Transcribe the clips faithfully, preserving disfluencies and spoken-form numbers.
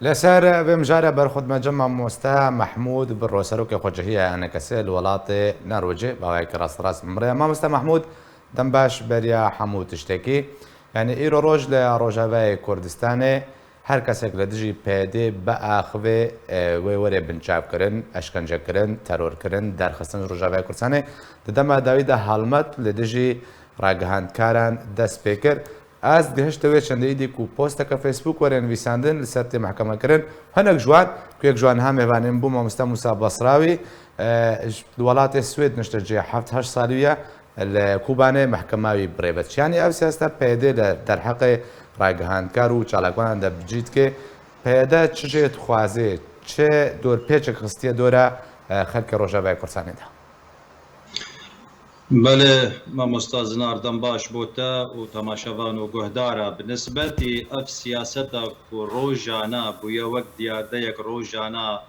Li ser vê mijare berxwe dime cem mamoste Mehmûd Birro, serokê xwecihiya ENKSê li welatê Norwêcê, bi awayekî rasterast min re. Mamoste Mehmûd, dem baş beriya hemû tiştekî. Yanî îro roj li Rojavayê Kurdistanê her kesek li dijî PYDê biaxivê, e, wê were binçavkirin, eşkencekirin, terorkirin, derxistin ji Rojavayê Kurdistanê. Di dema dawî de helwet li dijî ragihandkaran dest pê kir. Ez gihişte wê çendê îdî ku posteke Facebook were nivîsandin, li ser tê mehkeme kirin. Hinek ji wan, ku yek ji wan niha mêvanê min bû, mamoste Mûsa Basrawî, e, ji, li welatê Swêd nişte cihê, heft heşt salî ye, li Kobanê mehkema wî bi rê ve diçe. Yanî ev siyaseta PYDê li derheqê ragihandkar û çalakvanan de bi cî dike. PYD çi jê dixwaze, çi dorpêçek xistiye dora, e, xelkê Rojavayê Kurdistanê de? Belê, mamosta Zinar, dem baş bo te û temaşevan û guhdara. Bi nisbetî ev siyaseta ku rojana bûye wek diyardeyek rojana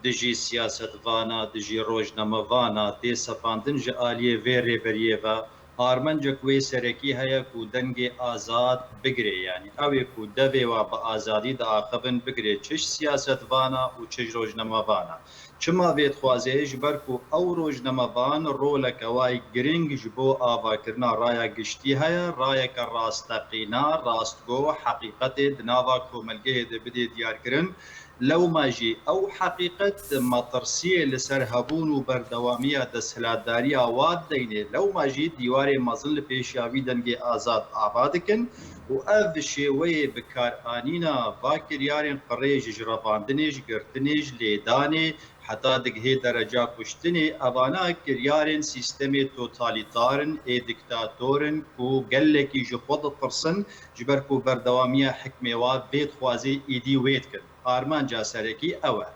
dijî siyasetvana, dijî rojnamevana tê sepandin ji aliyê vê rêberiyê ve, armencek wê serekî heye ku dengê azad bigirê, yanî ew ê ku devê wa bi azadî diaxivin bigirê, çi ji siyasetvana û çi ji rojnamevana. Çima vê dixwaze? Ji ber ku ew rojnamevan roleke wayî giring ji bo avakirina raya giştî heye, rayeke rasteqîna, rastgo, heqîqetê di nava komelgehê de bidê diyarkirin. Lewma jî ew heqîqet metirsiyê li ser hebûn û berdewamiya desthilatdariya wa dideynê. Lewma jî dîwarê mezin li pêşiya vî dengê azad ava dikin û ev şêweyê bikaranîna va kiryarên qirêj ji revandinê, ji girtinê, ji lêdanê, heta digihê dereca kuştinê, evana kiryarên sîstemê totalîtar in, ê diktator in ku gelekî ji xwe ditirsin, ji ber ku berdewamiya hikmê wa vê dixwazê îdî wê dikin. Armanca serekî ew e.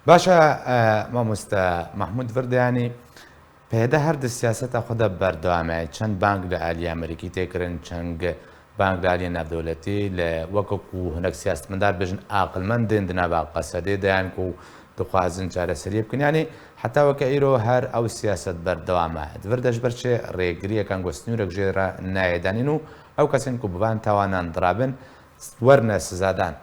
Baş e, e, mamoste Mehmûd Virde, yanî PYD her di siyaseta xwe de berdewam e. Çend bang li aliyê Amerîkî tê kirin, çend bang li aliyê navdewletî, li weke ku hinek siyasetmedar bêjin aqilmendên di nava Qesedê de, yan ku dixwazin çareseriyê bikin. Yanî heta weke îro her ew siyaset berdewam e. Di vir de ji ber çi rêgiriyekan ku sînorek jê re nayê danîn û ew kesên ku bi van tawanan dirabin werine sizadan?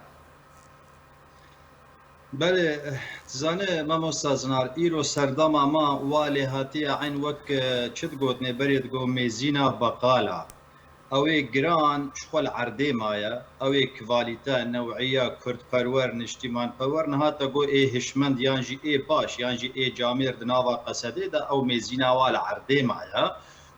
Belê, tu zanî, mamosta Zinar, îro serdema me wa lê hatiye eyn wek, e, çi digotinê, berê digot mêzîna beqala. Ew ê giran ji xwe li erdê maye, ew ê kvalîte, new'iya kurdperwer, niştîmanperwer, niha te got ê hişmend yan jî ê baş, yan jî ê camêr di nava Qesedê de ew mêzîna wa li erdê maye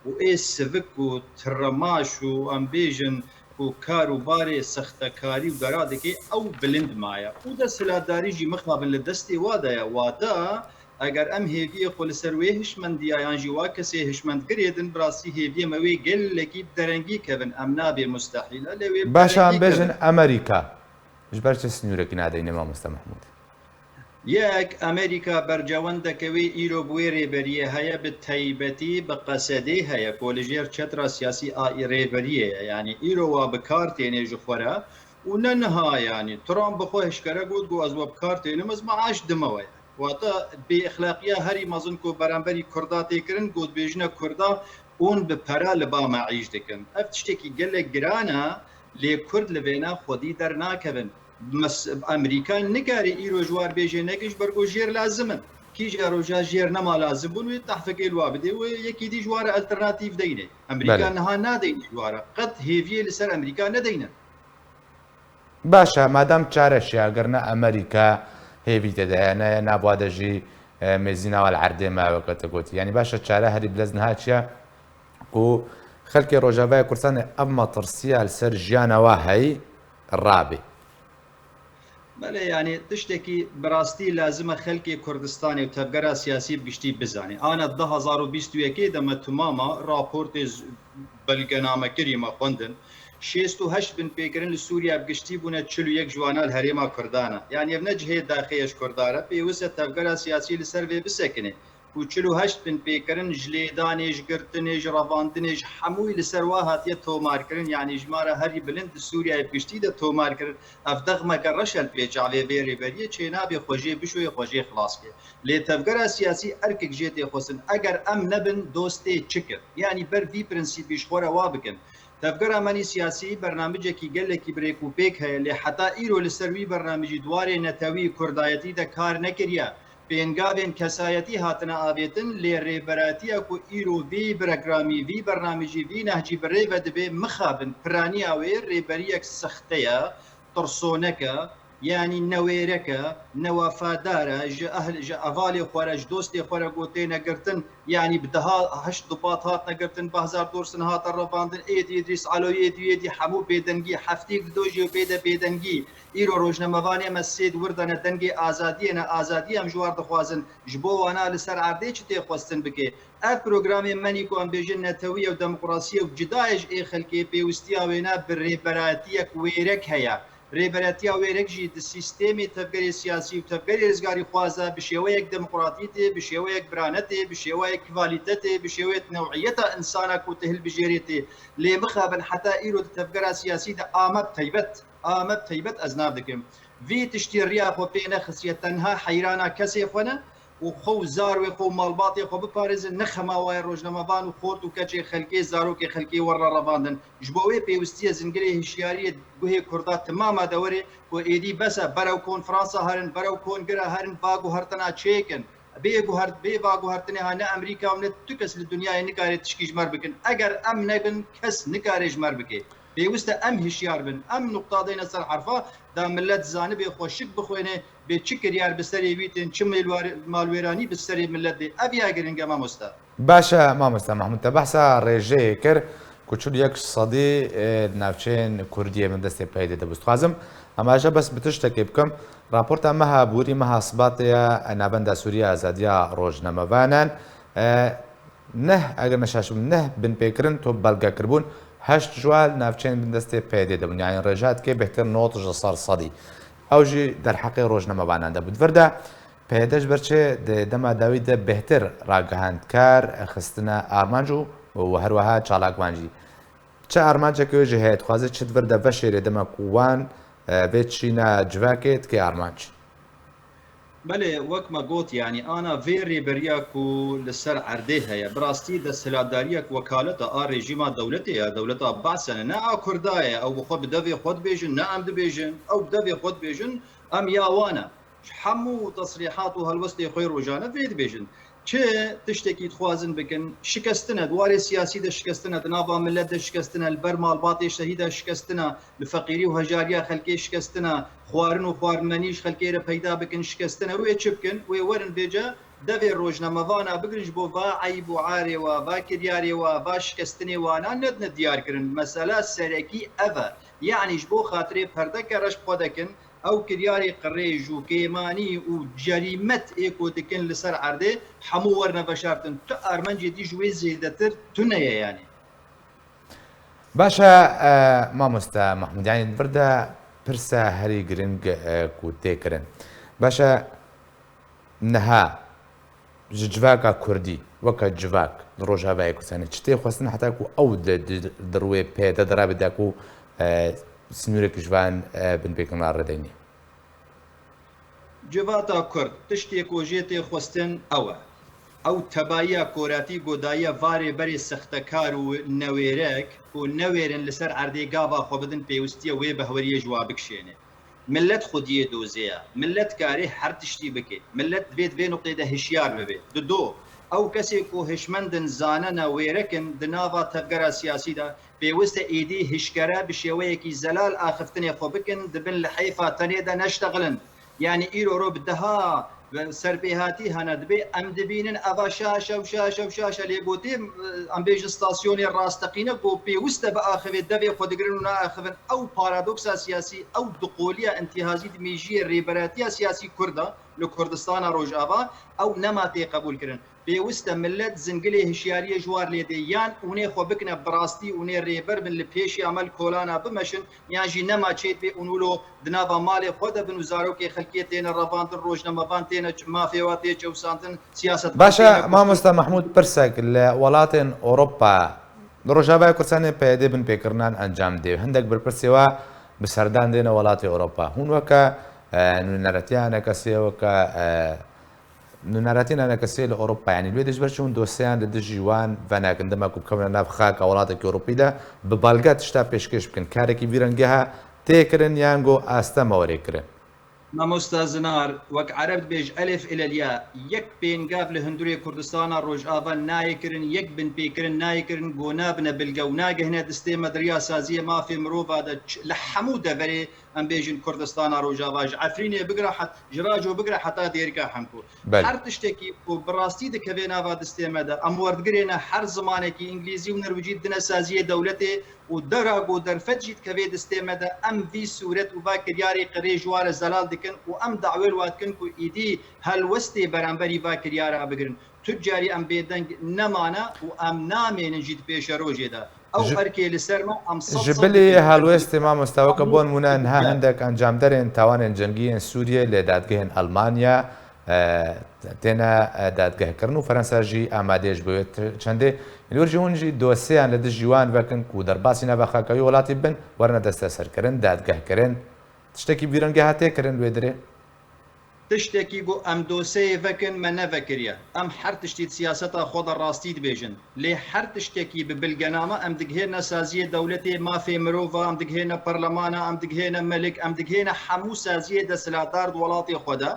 û ê sivik û tiremaş û em bêjin ku kar û barê sextekarî û gera dike, ew bilind maye. Û desthilatdarî jî mixabin li destê wa de ye. Wata, eger em hêviyê xwe li ser wê hişmendiya yan jî wa kesê hişmendgirê din, bi rastî hêviyê me wê gelekî bi derengî kevin. Em nabê mustehîl e, lê wê bi Baş e, em derengî bêjin kevin. Amerîka ji ber çi sînorek nadeyne, mamoste Mehmûd? Yek, Amerîka bercewendeke wê îro bi wê rêberiyê heye, bi taybetî bi Qesedê heye, ku li jêr çetra siyasî a rêberiyê ye. Yanî îro wa bi kar têne ji xwe re û ne niha, yanî Trump bi xwe hişkere got, got, ez we bi kar tênim, ez meaş dime we. Wata bêexlaqiya herî mezin ku beramberî Kurda tê kirin, got, bêjine Kurda, hûn bi pera li ba meîş dikin. Ev tiştekî gelek giran e, lê Kurd li vêna xwedî dernakevin. Mes-, Amerîka nikare îro ji war bêje neke ji ber ku jêr lazim in. Kîja roja jêr nema lazim bûn, wê tehfikê li wa bidê û yekî dî ji wa re alternatîf deyne. Amerîka Belê. niha nadeyne ji wa re. Qet hêviyê li ser Amerîka nedeyne. Baş e, madem çare çiya, eger ne Amerîka hêvî tê de heye, ne nava de jî, e, mêzîna wa li erdê me weke te gotî. Yanî baş e, çare herî bilez niha çiya ku xelkê Rojavayê Kurdistanê ev metirsiya li ser jiyana wa heyî rabê. Belê, yanî tiştekî bi rastî lazim e xelkê Kurdistanê û tevgera siyasî bi giştî bizane. Ana du hazar û bîst û yekê de me timama raportê z-, belgenamekirî me xwendin. Şêst û heşt binpêkirin li Sûriya bi giştî bûne, çil û yek ji wana li herêma Kurdan e. Yanî ev ne cihê daxê ye ji Kurdan re, pêwist e tevgera siyasî li ser vê bisekine. Ku çil û heşt binpêkirin ji lêdanê, ji girtinê, ji revandinê, ji hemûyî li ser wa hatiye tomarkirin, yanî ji me re herî bilind di Sûriyeyê bi giştî de tomarkirin. Ev dexmeke reş e li pêça vê, vê rêberiyê, çênabê xwe jê bişoyê, xwe jê xilas ke. Lê tevgera siyasî erkek jê tê xwestin. Eger em nebin, dost tê çi kir? Yanî ber vî prensîpî ji xwe re wa bikin. Tevgera Me nî Siyasî bernamicekî gelekî bi rêk û pêk heye, lê heta îro li ser wî bernamicî di warê netewî kurdayetî de kar nekiriye. Pêngavên kesayetî hatine avêtin, lê rêberatiya ku îro vî programî, vî bernamicî, vî nehcî bi rê ve dibe, mixabin piraniya wê rêberiyek sexte ye, tirsonek e, yanî newêrek e, newefadar e, ji ehl-, ji hevalê xwe re, ji dostê xwe re ku têne girtin, yanî bi deha heşt dubat hatine girtin, Bahzar Dursun hate revandin, êdî Îdrîs Elo, êdî, êdî hemû bêdengî, heftêk dido jî pê de bêdengî. Îro rojnamevanê me sê di wir de ne, dengê azadiyê ne, azadiyê em ji war dixwazin. Ji bo wana li ser erdê çi tê xwestin bike? Ev programê Me nî ku em bêjin netewî ye û demokrasî ye û cuda ye ji ê xelkê, pêwistiya wêne bi rêberetiyek wêrek heye. Rêberetiya wêrek jî di sîstemê tevgerê siyasî û tevgerê rizgarîxwaz e, bi şêweyek demokratî tê, bi şêweyek birane tê, bi şêweyek kvalîte tê, bi şêweyek new'iyeta insana ku tu hilbijêrê tê. Lê mixabin heta îro di tevgera siyasî de a me bi teybet, a me bi teybet ez nav dikim. Vî tiştî riya xwe pê nexistiye, tenha heyrana kesê xwe ne û xwe û zarwê xwe û malbatê xwe biparêzin, ne xema waye rojnamevan û xort û keçê xelkê, zarokê xelkê werine revandin. Ji bo wê pêwistî ye zingilê hişyariyê guhê Kurda timama de were ku êdî bes e, berew konferansa herin, berew kongre herin, va guhertina çêkin. Bê guhert-, bê va guhertinê ha ne Amerîka û ne tu kes li dinyayê nikare tişkî ji me re bikin. Eger em nebin, kes nikare ji me re bike. Pêwist e em hişyar bin. Em nuqta deyne ser herfa, da millet zanibe xwe şik bixwêne, bê çi kiryar bi serê wî tên, çi mêlwar-, malwêranî bi serê millet dê. Ev ya giring e, mamoste. Baş e, mamoste Mahmûd, te behsa rêjeyê kir ku çil û yek sedî, e, di navçeyên Kurdiyê bin destê PYDê de bû. Dixwazim amaje bes bi tiştekê bikim. Raporta meha borî, meha Sibatê ya Navenda Sûriya Azadiya Rojnamevanan, e, neh, eger neşaşim, neh binpêkirin to belge kiribûn, heşt ji wan navçeyên bin destê PYDê de bûn. Yani rêja dike bêhtir nod ji ser sedî. Ew jî derheqê rojnamevanan de bû. Di vir de PYD ji ber çi di dema dawî de bêhtir ragihandkar xistine armanc û, û herweha çalakvan jî? Çi armanceke wê jî heye, dixwaze çi di vir de veşêrê dema ku wan, e, vê çîna civakê dike armanc? Belê, wek me got, yanî ana vê rêberiya ku li ser erdê heye, bi rastî desthilatdariyek wekaleta a rejîma dewletê ya, dewleta Behsene, ne a Kurda ye. Ew bi xwe bi devê xwe dibêjin, ne em dibêjin, ew bi devê xwe dibêjin, em ya wan e. Ji hemû tesrîhat û helwestê xwe rojane vê dibêjin. Çi tiştekî dixwazin bikin? Şikestin e, di warê siyasî de şikestin e, di nava milet de şikestin e, li ber malbatê şehîda şikestin e, li feqîrî û hejariya xelkê şikestin e, xwarin û xwarinmenî ji xelkê re peyda bikin, şikestin e. Wê çi bikin? Wê werin vêce devê rojnamevana bigirin, ji bo va eyb û arê wa, va kiryarê wa, va şikestinê wana nedine diyar kirin. Mesela serekî ev e. Yanî ji bo xatirê perdeke reş bi xwe dekin, ew kiryarê qirêj û kêmanî û cerîmet ê ku dikin li ser erdê, hemû werine veşartin. Tu armencê dî ji wê zêdetir tune ye yanî. Baş e, e, mamoste Mahmûd, yanî di vir de pirsa herî giring, e, ku tê kirin. Baş e, niha ji civaka kurdî, weke civak, di Rojavayê Kurdistanê çi tê xwestin heta ku ew di, di, di rûyê PYD de rabe da ku, e, sînorek ji van, e, binpêkirin re rêdeynê? Civata Kurd, tiştê ku jê tê xwestin ew e. Ew tebayiya koratî ku daye va rêberê sextekar û newêrek ku newêrin li ser erdê gava xwe bidin, pêwistî ye wê behweriyê ji wa bikişêne. Milet xwediyê dozê ye. Milet karê her tiştî bike. Milet divê di vê nuqtê de hişyar bibe. Dido, ew kesê ku hişmend in, zane ne, wêrek in di nava tevgera siyasî de, pêwist e êdî hişkere bi şêweyekî zelal axiftinê xwe bikin, di bin lihêfa tenê de neştexilin. Yanî îro ro bi deha serpêhatî hene, dibê em dibînin eva şaş e û şaş e û şaş e, lê gotê, em bêjin stasyonê rasteqîne ku pêwist e biaxivê, devê xwe digirin û naaxivin. Ew paradoksa siyasî, ew duqoliya întîhazî di mêjiyê rêberatiya siyasî Kurd a li Kurdistana Rojava, ew nema tê qebûlkirin. Pêwist e milet zingilê hişyariyê ji war lê dê, yan hûnê xwe bikine bi rastî hûnê rêber bin, li pêşiya me li kolana bimeşin, yan jî nema çêdibê û nûlo di nava malê xwe de bin û zarokê xelkê têne revandin, rojnamevan têne ç-, mafê wa tê çewsandin, siyasetvan. Baş e, têne kuştin. Mamoste Mahmûd, pirsek li welatên Ewropa, di Rojavayê Kurdistanê PYD binpêkirinan encam dê. Hindek berpirsê wa bi serdan dêne welatê Ewropa. Hûn weke, e, nûneretiya, ne kesê weke, e, Nûneratiya enekesê li Ewropa, yanî li wê dijber çi hûn dosyeyan li dijî wan venakin, dema ku bikevine nav xaka welatekî Ewropî de, bi belge tişta pêşkêş bikin. Karekî vî rengeha tê kirin yan ku aste me werê kirin? Mamosta Zinar, wek Ereb dibêj, elif ilel ya, yek pêngav li hundirê Kurdistana Rojava nayê kirin, yek binpêkirin nayê kirin, ku nabine bilge û nagehine distê me di riya saziyê mafê mirova de ç-, li hemû deverê, em bêjin Kurdistana Rojava, ji Efrînê bigire het-, ji Raco bigire heta Dêrika Hemko. Belê. Her tiştekî ku bi rastî dikeve nava distê me de, em werdigirê ne, her zimanekî, îngilîzî û nirwicî dine saziyê dewletê û dera ku derfet jî dikeve distê me de, em vî sûret û va kiryarê qirê ji wa re zelal dikin û em dawê li wa dikin ku îdî helwestê beramberî va kiryara bigirin. Tu carî em bêdeng nemane û em namênin jî di pêşerojê de. Ew Ji, erkê li ser me, em sed ji sed bilî dikevin. Helwestê, mamosta, weke Hemû bon mûne niha hindek encamderên tawanên cengî yên Sûriyê lê dadgehên Almanya, e, têne, e, dadgehkirin û Ferensa jî amadeyê ji bo wê ti-, çendê. Li wir jî hûn jî dosyeyan li dijî wan vekin ku derbasî nava xaka wî welatî bin, werine desteserkirin, dadgehkirin. Tiştekî vî rengê hate kirin li wê dirê? Tiştekî ku em doseyê vekin me nevekiriye. Em her tiştî di siyaseta xwe de rastî dibêjin. Lê her tiştekî bi bilgename em digihêrine saziyê dewletê, mafê mirova, em digihêrine parlemana, em digihêrine melik, em digihêrine hemû saziyê desthilatdar di welatê xwe de.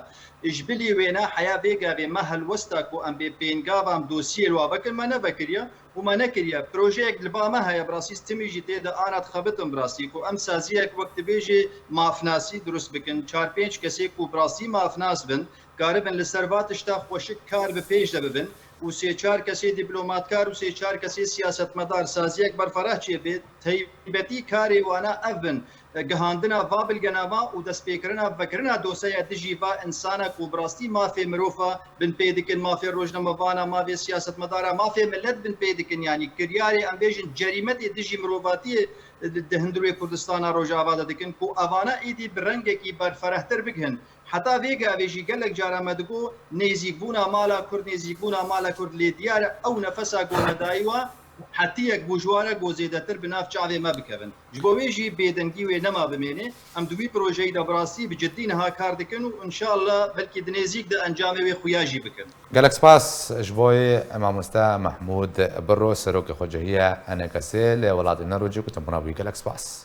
Ji bilî wêne heya vê gavê me helwesta ku em bê pêngava em dosiyê li wa vekin me nevekiriye. û me nekiriye. Projeyek li ba me heye, bi rastî timî jî tê de ana dixebitin bi rastî, ku em saziyek wek dibêjê mafnasî dirust bikin. Çar pênc kesê ku bi rastî mafnas bin, karibin li ser va tişta xweşik kar bi pêş de bibin û sê çar kesê dîplomatkar û sê çar kesê siyasetmedar saziyek berfereh çêbê. Taybetî karê wana ev bin. Gihandina va bilgenama û destpêkirina vekirina doseya dijî va insana ku bi rastî mafê mirova binpê dikin, mafê rojnamevana, mafê siyasetmedara, mafê millet binpê dikin, yanî kiryarê em bêjin cerîmetê dijî mirovatiyê di, di hundirê Kurdistana Rojava de dikin ku evana êdî bi rengekî berferehtir bigihin. Heta vê gavê jî gelek cara me digot, nêzîkbûna mala Kurd, nêzîkbûna mala Kurd, lê diyar e ew nefesa ku me dayî wa, hetiyek bû ji wan re ku zêdetir bi nav çavê me bikevin. Ji bo wê jî bêdengî wê nema bimêne. Em di wî projeyî de bi rastî bi ciddî niha kar dikin û înşallah belkî di nêzîk de encamê wê xuya jî bikin. Gelek spas ji bo wê mamoste Mehmûd Birro, serokê xwecehiya ENKSê li welatê Norwêcê, ku te bûna bûyî. Gelek spas.